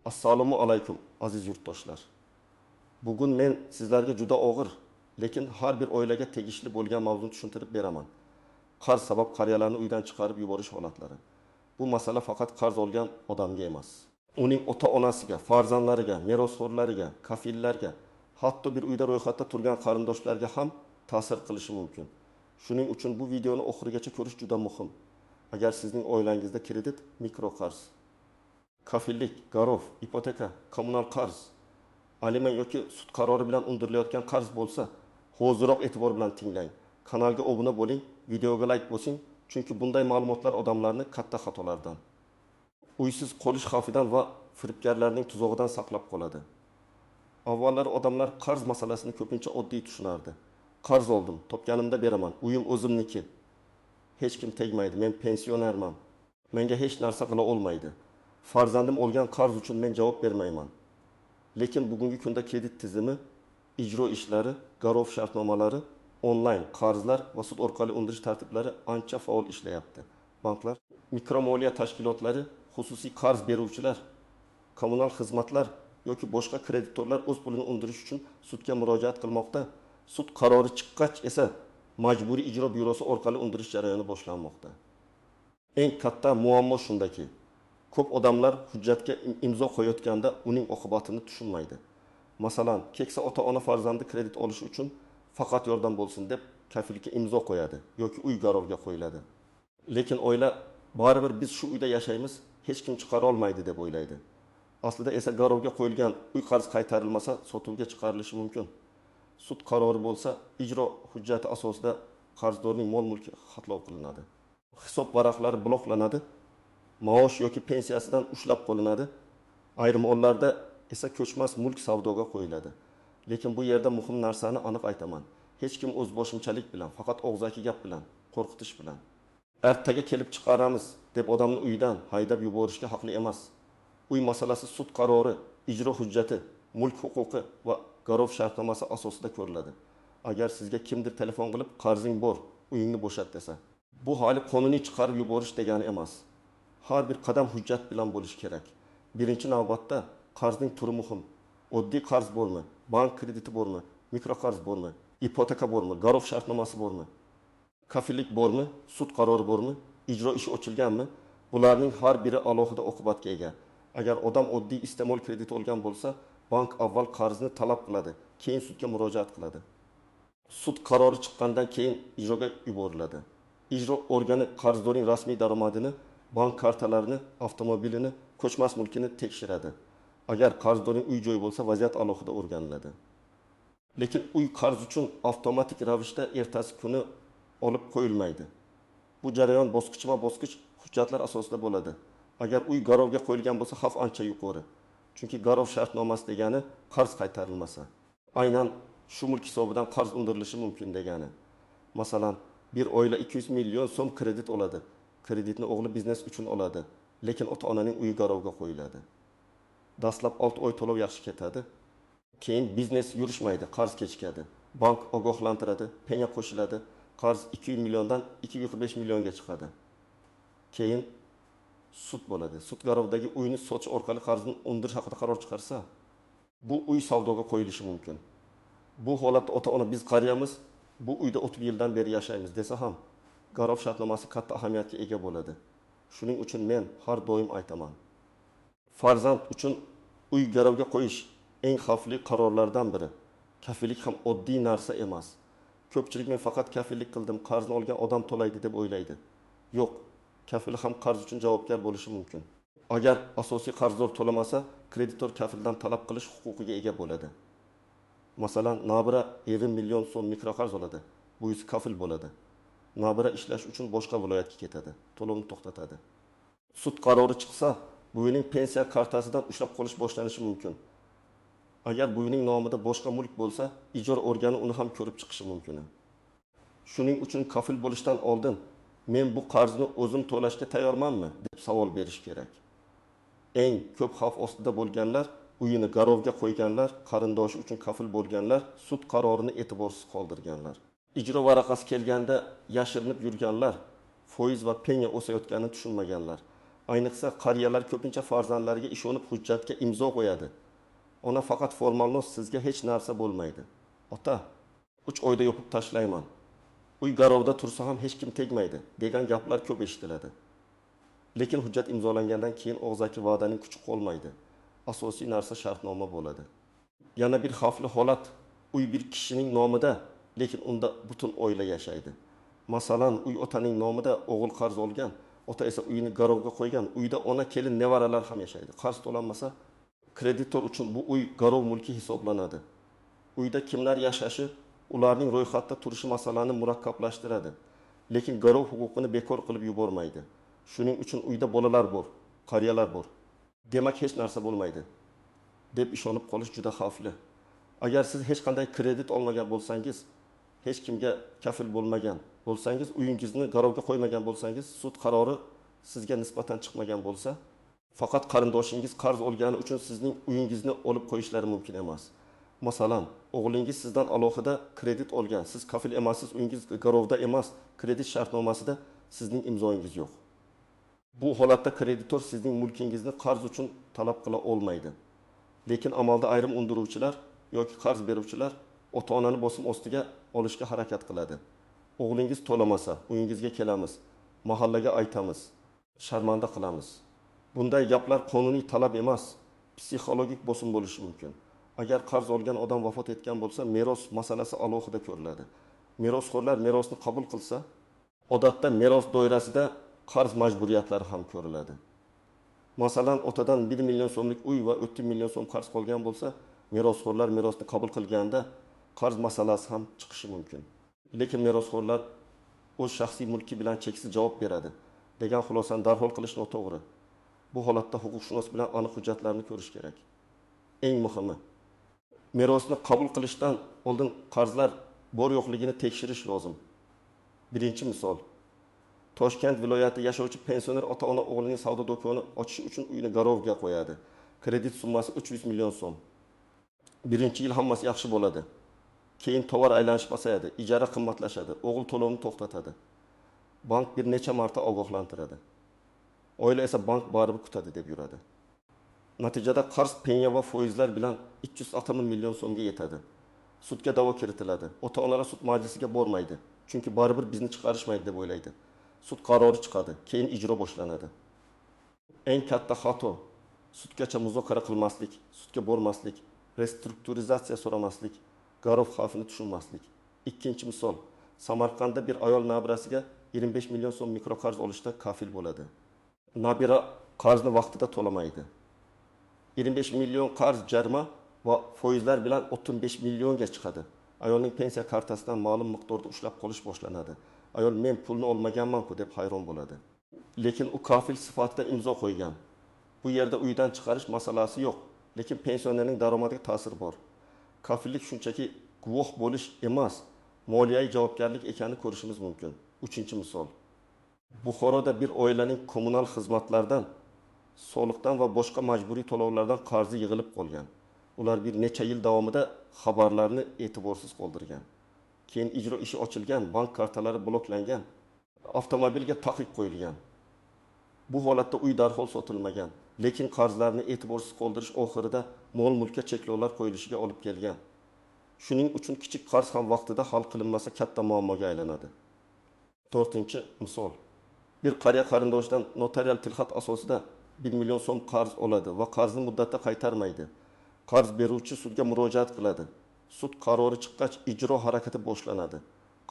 Assalomu alaykum, aziz yurtdoshlar. Bugun men sizlarga juda og'ir, lekin har bir oilaga tegishli bo'lgan mavzuni tushuntirib beraman. Qarz sabab qariyalarni uydan chiqarib yuborish holatlari. Bu masala faqat qarz olgan odamga emas. Uning ota-onasiga, farzandlariga, merosxo'rlariga, kafillarga, hatto bir uyda ro'yxatda turgan qarindoshlarga ham ta'sir qilishi mumkin. Shuning uchun bu videoni oxirigacha ko'rish juda muhim. Agar sizning oilangizda kredit, mikroqarz, kafillik, garov, ipoteka, kommunal qarz, aliment yoki sud qarori bilan undirilayotgan qarz bo'lsa, hoziroq e'tibor bilan tinglang. Kanalga obuna bo'ling, videoga like bosing, chunki bunday ma'lumotlar odamlarni katta xatolardan, uysiz qolish xavfidan va firibgarlarning tuzog'idan saqlab qoladi. Avvallari odamlar qarz masalasini ko'pincha oddiy tushunardi. Qarz oldim, topganimda beraman, uyim o'zimniki. Hech kim tegmaydi, men pensionerman. Menga hech narsa qila olmaydi. Farzandim olgan qarz uchun men javob bermayman. Lekin bugungi kunda kredit tizimi, ijro ishlari, garov shartnomalari, onlayn qarzlar va sud orqali undirish tartiblari ancha faol ishlayapti. Banklar, mikromoliya tashkilotlari, xususiy qarz beruvchilar, kommunal xizmatlar yoki boshqa kreditorlar o'z pulini undirish uchun sudga murojaat qilmoqda. Sud qarori chiqqach esa majburiy ijro byurosi orqali undirish jarayoni boshlanmoqda. Eng katta muammo shundaki, ko'p odamlar hujjatga imzo qo'yayotganda uning oqibatini tushunmaydi. Masalan, keksa ota-ona farzandi kredit olish uchun faqat yordam bo'lsin deb kafillikka imzo qo'yadi yoki uy garovga qo'yiladi. Lekin oila baribir biz shu uyda yashaymiz, hech kim chiqara olmaydi deb o'ylaydi. Aslida esa garovga qo'yilgan uy qarz qaytarilmasa sotuvga chiqarilishi mumkin. Sud qarori bo'lsa, ijro hujjati asosida qarzdorning mol-mulki xatlov qilinadi. Hisob varaqlari bloklanadi, maosh yoki pensiyasidan ushlab qolinadi. Ayrim hollarda esa ko'chmas mulk savdoga qo'yiladi. Lekin bu yerda muhim narsani aniq aytaman. Hech kim o'z boshimchalik bilan, faqat og'zaki gap bilan, qo'rqitish bilan ertaga kelib chiqaramiz deb odamni uydan haydab yuborishga haqli emas. Uy masalasi sud qarori, ijro hujjati, mulk huquqi va garov shartnomasi asosida ko'riladi. Agar sizga kimdir telefon qilib qarzing bor, uyingni bo'shat desa, bu hali qonuniy chiqarib yuborish degani emas. Har bir qadam hujjat bilan bo'lishi kerak. Birinchi navbatda qarzning turi muhim. Oddiy qarz bormi, bank krediti bormi, mikroqarz bormi, ipoteka bormi, garov shartnomasi bormi, kafillik bormi, sud qarori bormi, ijro ishi ochilganmi? Bularning har biri alohida oqibatga ega. Agar odam oddiy iste'mol krediti olgan bo'lsa, bank avval qarzni talab qiladi, keyin sudga murojaat qiladi. Sud qarori chiqqandan keyin ijroga yuboriladi. Ijro organi qarzdorning rasmiy daromadini, bank kartalarini, avtomobilini, ko'chmas mulkini tekshiradi. Agar qarzdorning uy joyi bo'lsa, vaziyat alohida o'rganiladi. Lekin uy qarz uchun avtomatik ravishda ertasi kuni olib qo'yilmaydi. Bu jarayon bosqichma-bosqich hujjatlar asosida bo'ladi. Agar uy garovga qo'yilgan bo'lsa, xavf ancha yuqori. Chunki garov shartnomasi degani qarz qaytarilmasa, aynan shu mulk hisobidan qarz undirilishi mumkin degani. Masalan, bir oila 200 million so'm kredit oladi. Kreditni o'g'li biznes uchun oladi, lekin ota-onaning uyi garovga qo'yiladi. Dastlab 6 oy to'lov yaxshi ketadi. Keyin biznes yurishmaydi, qarz kechikadi. Bank ogohlantiradi, penya qo'shiladi. Qarz 200 milliondan 245 millionga chiqadi. Keyin sud bo'ladi. Sud garovdagi uyni sotish orqali qarzni undirish haqida qaror chiqarsa, bu uy savdoga qo'yilishi mumkin. Bu holatda ota-ona biz qariyamiz, bu uyda 30 yildan beri yashaymiz desa ham, garov shartnomasi katta ahamiyatga ega bo'ladi. Shuning uchun men har doim aytaman. Farzand uchun uy garovga qo'yish eng xavfli qarorlardan biri. Kafillik ham oddiy narsa emas. Ko'pchilik men faqat kafillik qildim, qarzni olgan odam to'laydi deb o'ylaydi. Yo'q, kafil ham qarz uchun javobgar bo'lishi mumkin. Agar asosiy qarzdor to'lamasa, kreditor kafildan talab qilish huquqiga ega bo'ladi. Masalan, nabira 50 million so'm mikroqarz oladi, buvisi kafil bo'ladi. Nabira ishlash uchun boshqa viloyatga ketadi, to'lovni to'xtatadi. Sud qarori chiqsa, buvining pensiya kartasidan ushlab qolish boshlanishi mumkin. Agar buvining nomida boshqa mulk bo'lsa, ijro organi uni ham ko'rib chiqishi mumkin. Shuning uchun kafil bo'lishdan oldin men bu qarzni o'zim to'lashga tayyormanmi deb savol berish kerak. Eng ko'p xavf ostida bo'lganlar, uyini garovga qo'yganlar, qarindoshi uchun kafil bo'lganlar, sud qarorini e'tiborsiz qoldirganlar. Ijro varaqasi kelganda yashirinib yurganlar, foiz va penya o'sayotganini tushunmaganlar. Ayniqsa, qariyalar ko'pincha farzandlariga ishonib hujjatga imzo qo'yadi. Ona faqat formalnost, sizga hech narsa bo'lmaydi. Ota, 3 oyda yopib tashlayman. Uy garovda tursa ham hech kim tegmaydi, degan gaplar ko'p eshitiladi. Lekin hujjat imzolangandan keyin og'zaki va'daning kuchi qolmaydi. Asosiy narsa shartnoma bo'ladi. Yana bir xavfli holat, uy bir kishining nomida, lekin unda butun oila yashaydi. Masalan, uy otaning nomida, o'g'il qarz olgan, ota esa uyini garovga qo'ygan, uyda ona, kelin, nevaralar ham yashaydi. Qarz to'lanmasa, kreditor uchun bu uy garov mulki hisoblanadi. Uyda kimlar yashashi, ularning ro'yxatda turishi masalani murakkablashtiradi. Lekin garov huquqini bekor qilib yubormaydi. Shuning uchun uyda bolalar bor, qariyalar bor. Demak, hech narsa bo'lmaydi deb ishonib qolish juda xavfli. Agar siz hech qanday kredit olmagan bo'lsangiz, hech kimga kafil bo'lmagan bo'lsangiz, uyingizni garovga qo'ymagan bo'lsangiz, sud qarori sizga nisbatan chiqmagan bo'lsa, faqat qarindoshingiz qarz olgani uchun sizning uyingizni olib qo'yishlari mumkin emas. Masalan, o'g'lingiz sizdan alohida kredit olgan, siz kafil emassiz, uyingiz garovda emas, kredit shartnomasida sizning imzoyingiz yo'q. Bu holatda kreditor sizning mulkingizni qarz uchun talab qila olmaydi. Lekin amalda ayrim undiruvchilar yoki qarz beruvchilar ota-onani bosim ostiga olishga harakat qiladi. O'g'lingiz to'lamasa, uyingizga kelamiz, mahallaga aytamiz, sharmanda qilamiz. Bunday gaplar qonuniy talab emas, psixologik bosim bo'lishi mumkin. Agar qarz olgan odam vafot etgan bo'lsa, meros masalasi alohida ko'riladi. Merosxo'rlar merosni qabul qilsa, odatda meros doirasida qarz majburiyatlari ham ko'riladi. Masalan, otadan 1 million so'mlik uy va 30 million so'm qarz qolgan bo'lsa, merosxo'rlar merosni qabul qilganda qarz masalasi ham chiqishi mumkin. Lekin merosxo'rlar o'z shaxsiy mulki bilan cheksiz javob beradi degan xulosani darhol qilish noto'g'ri. Bu holatda huquqshunos bilan aniq hujjatlarni ko'rish kerak. Eng muhimi, merosni qabul qilishdan oldin qarzlar bor yo'qligini tekshirish lozim. Birinchi misol. Toshkent viloyatida yashovchi pensioner ota-ona o'g'lining savdo do'koni ochish uchun uyini garovga qo'yadi. Kredit summasi 300 million so'm. Birinchi yil hammasi yaxshi bo'ladi. Keyin tovar aylanishi pasayadi, ijara qimmatlashadi, o'g'il to'lovni to'xtatadi. Bank bir necha marta ogohlantiradi. Oila esa bank baribir kutadi deb yuradi. Natijada qarz penya va foizlar bilan 360 million so'mga yetadi. Sudga da'vo kiritiladi. Ota-onalar sud majlisiga bormaydi, chunki baribir bizni chiqarishmaydi deb o'ylaydi. Sud qarori chiqadi, keyin ijro boshlanadi. Eng katta xato sudgacha muzokara qilmaslik, sudga bormaslik, restrukturizatsiya so'ramaslik, garov xavfini tushunmaslik. Ikkinchi misol, Samarqandda bir ayol nabirasiga 25 million so'm mikroqarz olishda kafil bo'ladi. Nabira qarzni vaqtida to'lamaydi. 25 million qarz jarima va foizlar bilan 35 millionga chiqadi. Ayolning pensiya kartasidan ma'lum miqdorda ushlab qolish boshlanadi. Ayol men pulni olmaganman-ku deb hayron bo'ladi. Lekin u kafil sifatida imzo qo'ygan. Bu yerda uydan chiqarish masalasi yo'q, lekin pensionerning daromadiga ta'sir bor. Kafillik shunchaki guvoh bo'lish emas, moliyaviy javobgarlik ekanini ko'rishimiz mumkin. Uchinchi misol. Buxoroda bir oilaning kommunal xizmatlardan, soliqdan va boshqa majburiy to'lovlardan qarzi yig'ilib qolgan. Ular bir necha yil davomida xabarlarni e'tiborsiz qoldirgan. Keyin ijro ishi ochilgan, bank kartalari bloklangan, avtomobilga taqiq qo'yilgan. Bu holatda uy darhol sotilmagan, lekin qarzlarni e'tiborsiz qoldirish oxirida mol-mulkka cheklovlar qo'yilishiga olib kelgan. Shuning uchun kichik qarz ham vaqtida hal qilinmasa katta muammoga aylanadi. To'rtinchi misol. Bir qariya qarindoshidan notarial tilxat asosida 1 million so'm qarz oladi va qarzni muddatda qaytarmaydi. Qarz beruvchi sudga murojaat qiladi. Sud qarori chiqqach ijro harakati boshlanadi.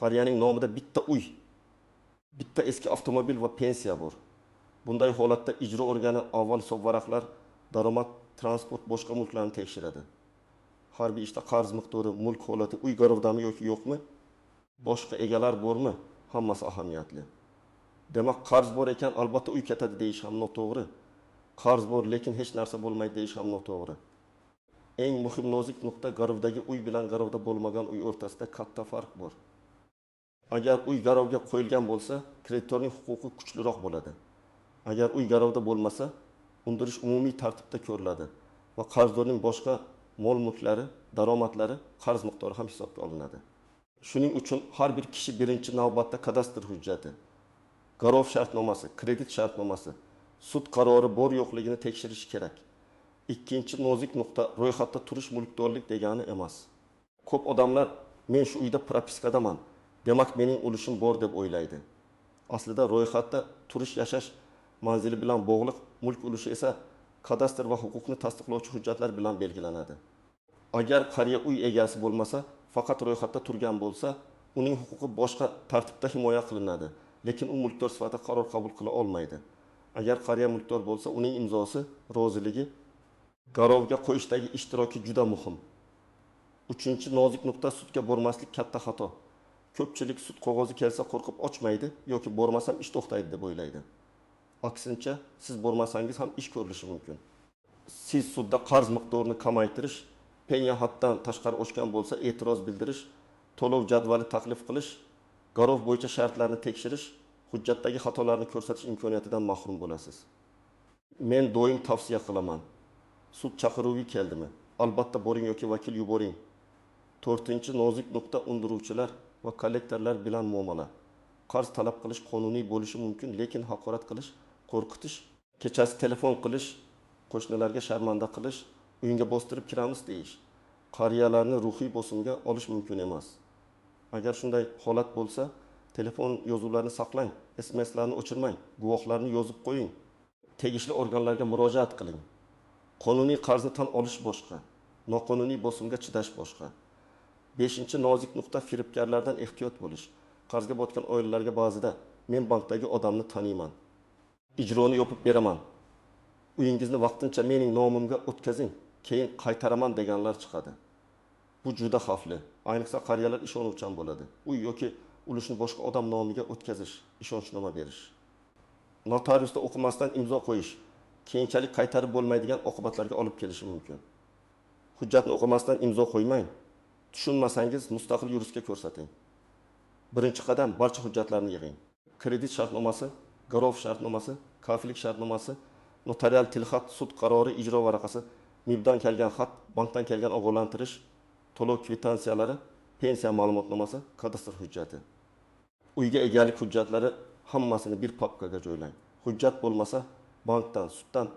Qariyaning nomida bitta uy, bitta eski avtomobil va pensiya bor. Bunday holatda ijro organi avval hisobvaraqlar, daromad, transport, boshqa mulklarni tekshiradi. Har bir ishda qarz miqdori, mulk holati, uy garovdami yoki yo'qmi, boshqa egalar bormi, hammasi ahamiyatli. Demak, qarz bor ekan, albatta uy ketadi deyish ham noto'g'ri. Qarz bor, lekin hech narsa bo'lmaydi deyish ham noto'g'ri. Eng muhim nozik nuqta garovdagi uy bilan garovda bo'lmagan uy o'rtasida katta farq bor. Agar uy garovga qo'yilgan bo'lsa, kreditorning huquqi kuchliroq bo'ladi. Agar uy garovda bo'lmasa, undirish umumiy tartibda ko'riladi va qarzdorning boshqa mol-mulklari, daromadlari, qarz miqdori ham hisobga olinadi. Shuning uchun har bir kishi birinchi navbatda kadastr hujjati, garov shartnomasi, kredit shartnomasi Sud qarori bor yo'qligini tekshirish kerak. Ikkinchi nozik nuqta: ro'yxatda turish mulkdorlik degani emas. Ko'p odamlar men shu uyda propiskadaman, demak mening ulushim bor deb o'ylaydi. Aslida ro'yxatda turish yashash manzili bilan bog'liq, mulk ulushi esa kadastr va huquqni tasdiqlovchi hujjatlar bilan belgilanadi. Agar qariya uy egasi bo'lmasa, faqat ro'yxatda turgan bo'lsa, uning huquqi boshqa tartibda himoya qilinadi, lekin u mulkdor sifatida qaror qabul qila olmaydi. Agar qariya mulkdor bo'lsa, uning imzosi, roziligi, garovga qo'yishdagi ishtiroki juda muhim. Uchinchi nozik nuqta: sudga bormaslik katta xato. Ko'pchilik sud qog'ozi kelsa qo'rqib ochmaydi yoki bormasam ish to'xtaydi deb o'ylaydi. Aksincha, siz bormasangiz ham ish ko'rilishi mumkin. Siz sudda qarz miqdorini kamaytirish, penya haddan tashqari oshgan bo'lsa e'tiroz bildirish, to'lov jadvali taklif qilish, garov bo'yicha shartlarni tekshirish, hujjatdagi xatolarni ko'rsatish imkoniyatidan mahrum bo'lasiz. Men doim tavsiya qilaman. Sud chaqiruvi keldimi? Albatta boring yoki vakil yuboring. To'rtinchi nozik nuqta: undiruvchilar va kollektorlar bilan muomala. Qarz talab qilish qonuniy bo'lishi mumkin, lekin haqorat qilish, qo'rqitish, kechasi telefon qilish, qo'shnilarga sharmanda qilish, uyingga bostirib kiramiz deyish qariyalarni ruhiy bosimga olish mumkin emas. Agar shunday holat bo'lsa, telefon yozuvlarini saqlang, SMSlarni o'chirmang, guvohlarni yozib qo'ying, tegishli organlarga murojaat qiling. Qonuniy qarzni tan olish boshqa, noqonuniy bosimga chidash boshqa. Beshinchi nozik nuqta: firibgarlardan ehtiyot bo'lish. Qarzga botgan oilalarga ba'zida men bankdagi odamni taniyman, ijroni yopib beraman, uyingizni vaqtincha mening nomimga o'tkazing, keyin qaytaraman deganlar chiqadi. Bu juda xavfli. Ayniqsa qariyalar ishonuvchan bo'ladi. Uy yoki ulushni boshqa odam nomiga o'tkazish, ishonchnoma berish, notariusda o'qimasdan imzo qo'yish keyinchalik qaytarib bo'lmaydigan oqibatlarga olib kelishi mumkin. Hujjatni o'qimasdan imzo qo'ymang. Tushunmasangiz mustaqil yuristga ko'rsating. Birinchi qadam: barcha hujjatlarni yig'ing. Kredit shartnomasi, garov shartnomasi, kafillik shartnomasi, notarial tilxat, sud qarori, ijro varaqasi, MIBdan kelgan xat, bankdan kelgan ogohlantirish, to'lov kvitantsiyalari, pensiya ma'lumotnomasi, kadastr hujjati. Uyga egalik hujjatlari hammasini bir papkaga joylang. Hujjat bo'lmasa bankdan, suddan,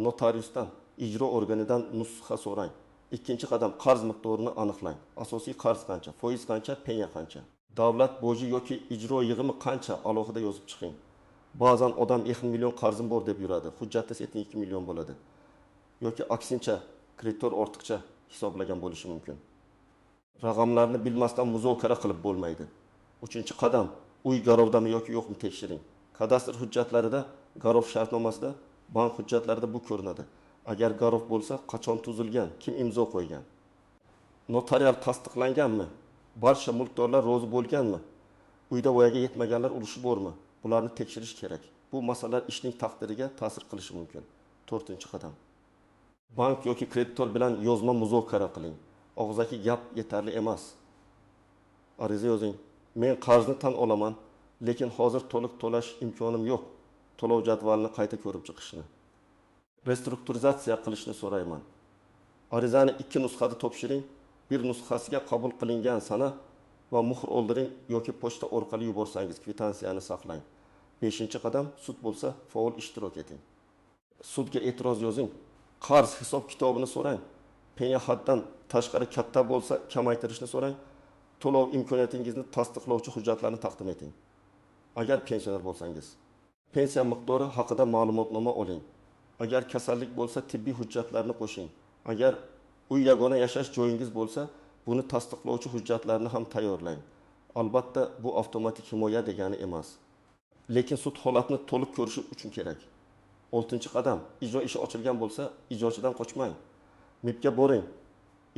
notariusdan, ijro organidan nusxa so'rang. Ikkinchi qadam: qarz miqdorini aniqlang. Asosiy qarz qancha, foiz qancha, penya qancha? Davlat boji yoki ijro yig'imi qancha, alohida yozib chiqing. Ba'zan odam 2 million qarzim bor deb yuradi, hujjatda esa 2 million bo'ladi. Yoki aksincha, kreditor ortiqcha hisoblagan bo'lishi mumkin. Raqamlarni bilmasdan muzokara qilib bo'lmaydi. Uchinchi qadam: uy garovdami yoki yo'qmi tekshiring. Kadastr hujjatlarida, garov shartnomasida, bank hujjatlarida bu ko'rinadi. Agar garov bo'lsa, qachon tuzilgan, kim imzo qo'ygan? Notarial tasdiqlanganmi? Barcha mulkdorlar rozi bo'lganmi? Uyda voyaga yetmaganlar ulushi bormi? Bularni tekshirish kerak. Bu masalalar ishning taqdiriga ta'sir qilishi mumkin. To'rtinchi qadam: bank yoki kreditor bilan yozma muzokara qiling. Og'zaki gap yetarli emas. Ariza yozing. Men qarzni tan olaman, lekin hozir to'liq to'lash imkonim yo'q. To'lov jadvalini qayta ko'rib chiqishni, restrukturizatsiya qilishni so'rayman. Arizani 2 nusxada topshiring. Bir nusxasiga qabul qilingan sana va muhr oldiring yoki pochta orqali yuborsangiz kvitantsiyani saqlang. Beshinchi qadam: sud bo'lsa faol ishtirok eting. Sudga e'tiroz yozing. Qarz hisob kitobini so'rang. Penya haddan tashqari katta bo'lsa kamaytirishni so'rang. To'lov imkoniyatingizni tasdiqlovchi hujjatlarni taqdim eting. Agar pensioner bo'lsangiz, pensiya miqdori haqida ma'lumotnoma oling. Agar kasallik bo'lsa tibbiy hujjatlarni qo'shing. Agar uy yagona yashash joyingiz bo'lsa, buni tasdiqlovchi hujjatlarni ham tayyorlang. Albatta, bu avtomatik himoya degani emas. Lekin sud holatni to'liq ko'rishi uchun kerak. Oltinchi qadam: ijro ishi ochilgan bo'lsa, ijrochidan qochmang. MIBga boring.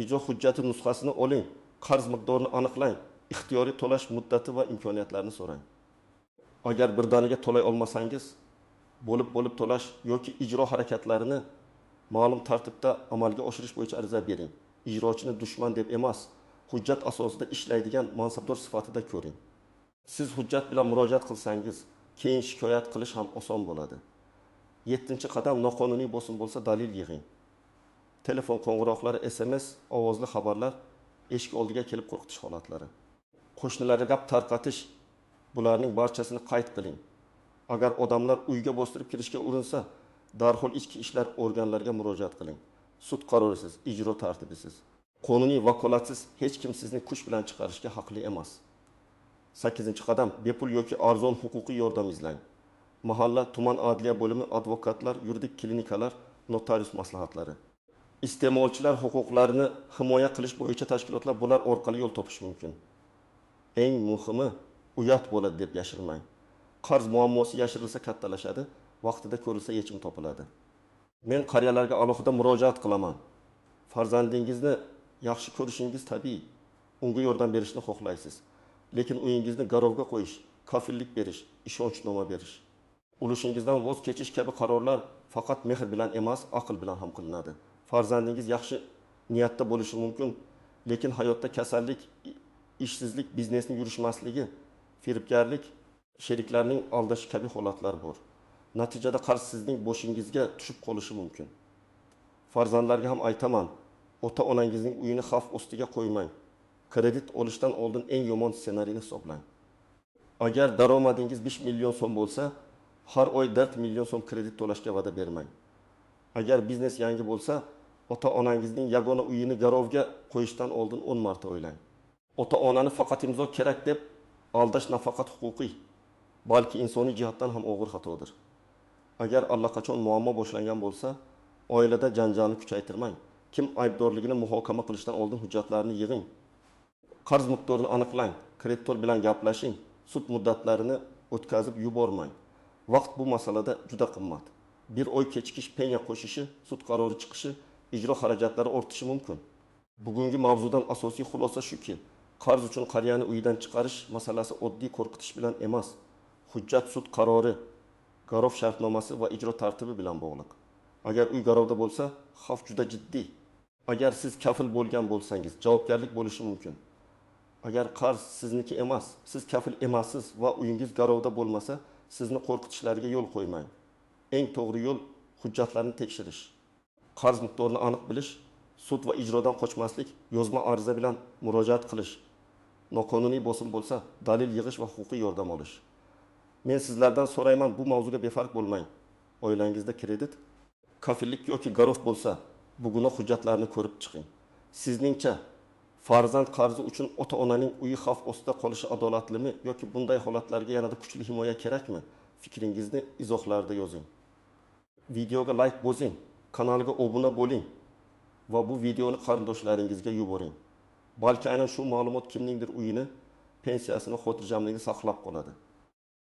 Ijro hujjati nusxasini oling. Qarz miqdorini aniqlang. Ixtiyoriy to'lash muddati va imkoniyatlarini so'rang. Agar birdaniga to'lay olmasangiz, bo'lib-bo'lib to'lash yoki ijro harakatlarini ma'lum tartibda amalga oshirish bo'yicha ariza bering. Ijrochini dushman deb emas, hujjat asosida ishlaydigan mansabdor sifatida ko'ring. Siz hujjat bilan murojaat qilsangiz, keyin shikoyat qilish ham oson bo'ladi. Yettinchi qadam: noqonuniy bosim bo'lsa dalil yig'ing. Telefon qo'ng'iroqlari, SMS, ovozli xabarlar, eshik oldiga kelib qo'rqitish holatlari, qo'shnilarga gap tarqatish, bularning barchasini qayd qiling. Agar odamlar uyga bostirib kirishga urinsa, darhol ichki ishlar organlariga murojaat qiling. Sud qarorisiz, ijro tartibisiz, qonuniy vakolatsiz hech kim sizni kuch bilan chiqarishga haqli emas. Sakkizinchi qadam: bepul yoki arzon huquqiy yordam izlang. Mahalla, tuman adliya bo'limi, advokatlar, yuridik klinikalar, notarius maslahatlari. Iste'molchilar huquqlarini himoya qilish bo'yicha tashkilotlar, bular orqali yo'l topish mumkin. Eng muhimi, uyat bo'ladi deb yashirmang. Qarz muammosi yashirilsa kattalashadi, vaqtida ko'rilsa yechim topiladi. Men qariyalarga alohida murojaat qilaman. Farzandingizni yaxshi ko'rishingiz tabiiy. Unga yordam berishni xohlaysiz. Lekin uyingizni garovga qo'yish, kafillik berish, ishonchnoma berish, ulushingizdan voz kechish kabi qarorlar faqat mehr bilan emas, aql bilan ham qilinadi. Farzandingiz yaxshi niyatda bo'lishi mumkin, lekin hayotda kasallik, ishsizlik, biznesning yurishmasligi, firibgarlik, sheriklarning aldashi kabi holatlar bor. Natijada qarz sizning boshingizga tushib qolishi mumkin. Farzandlarga ham aytaman, ota-onangizning uyini xavf ostiga qo'ymang. Kredit olishdan oldin eng yomon ssenariyni hisoblang. Agar daromadingiz 5 million so'm bo'lsa, har oy 4 million so'm kredit to'lashga va'da bermang. Agar biznes yangi bo'lsa, ota-onangizning yagona uyini garovga qo'yishdan oldin 10 marta o'ylang. Ota-onani faqat imzo kerak deb aldash nafaqat huquqiy, balki insoniy jihatdan ham og'ir xatodir. Agar allaqachon muammo boshlangan bo'lsa, oilada janjalni kuchaytirmang. Kim aybdorligini muhokama qilishdan oldin hujjatlarni yig'ing. Qarz miqdorini aniqlang, kreditor bilan gaplashing, sud muddatlarini o'tkazib yubormang. Vaqt bu masalada juda qimmat. Bir oy kechikish penya qo'shishi, sud qarori chiqishi, ijro xarajatlari ortishi mumkin. Bugungi mavzudan asosiy xulosa shuki, qarz uchun qariyani uyidan chiqarish masalasi oddiy qo'rqitish bilan emas, hujjat, sud qarori, garov shartnomasi va ijro tartibi bilan bog'liq. Agar uy garovda bo'lsa, xavf juda jiddiy. Agar siz kafil bo'lgan bo'lsangiz, javobgarlik bo'lishi mumkin. Agar qarz sizniki emas, siz kafil emassiz va uyingiz garovda bo'lmasa, sizni qo'rqitishlariga yo'l qo'ymang. Eng to'g'ri yo'l hujjatlarni tekshirish. Qarz miqdorini aniq bilish, sud va ijrodan qochmaslik, yozma ariza bilan murojaat qilish, noqonuniy bosim bo'lsa, dalil yig'ish va huquqiy yordam olish. Men sizlardan so'rayman, bu mavzuga befarq bo'lmang. Oilangizda kredit, kafillik yoki garov bo'lsa, bugunoq hujjatlarni ko'rib chiqing. Sizningcha farzand qarzi uchun ota-onaning uyi xavf ostida qolishi adolatlimi yoki bunday holatlarga yanada kuchli himoya kerakmi? Fikringizni izohlarda yozing. Videoga like bosing, kanalga obuna bo'ling va bu videoni qarindoshlaringizga yuboring. Balki aynan shu ma'lumot kimningdir uyini, pensiyasini, xotirjamligini saqlab qoladi.